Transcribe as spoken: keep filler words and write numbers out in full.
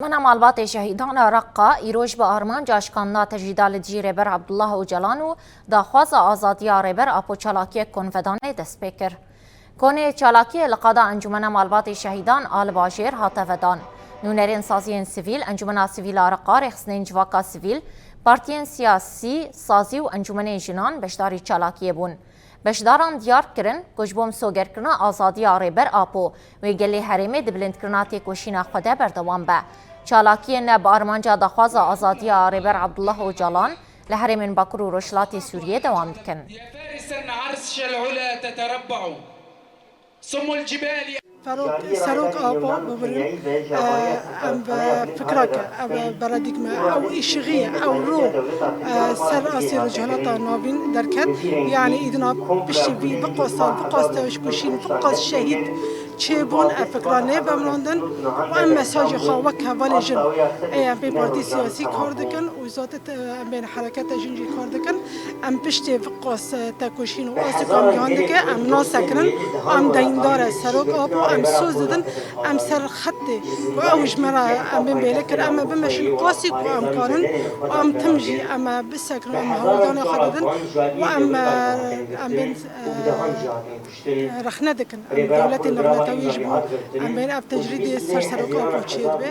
Encûmena Malbatê Şehîdan a Reqa îroj bi armanca şikandina tecrîda li dijî Rêber Abdullah Ocalan û daxwaza azadiya Rêber Apo çalakiyek konvedanê dest pê kir. Konê çalakiyê li qada Encûmena Malbatê Şehîdan a li bajêr hate vedan. Nûnerên saziyên sivîl, Encûmena Sivîl a Reqa, rêxistinên civaka sivîl, partiyên siyasî, sazî û encûmenên jinan beşdarî çalakiyê bûn. Beşdaran diyar kirin ku ji bo misogerkirina azadiya Rêber Apo wê gelê herêmê di bilindkirina têkoşîna xwe de berdewam be. Çalakiyên bi armanca daxwaza azadiya Rêber Abdullah Ocalan li herêmên Bakur û Rojhilatê Sûriyê dewam dikin. Ferok, Serok Apo, bibirin, e, em ve fikra ke, ev paradîgme, ew îşiğî, ew ro, e, ser asê Rojhilata Navîn derket. Yani îdina piştî vî viqas sal, viqas têkoşîn, viqas şehîd çêbûn, ev fikra nêvemirandin û em mesajê xwe wek hevalê jin, ê em pê partî siyasî kar dikin û zaten te-, em bên hereketa jin jî kar dikin. Em piştê viqas têkoşîn û asê ku em gihandike, em nasekirin, em deyndar e Serok Apo, em soz didin, em ser xetê ku ew ji me re em bên bêle kir, em ê bimeşin qasî ku em karin û em tim jî em ê bisekirin, em hewldana xwe didin û em, em bên, e, rexne dikin. Em dewletên navnetewî ji bo em bên ev tecrîdê ser Serok Apo çêdibe.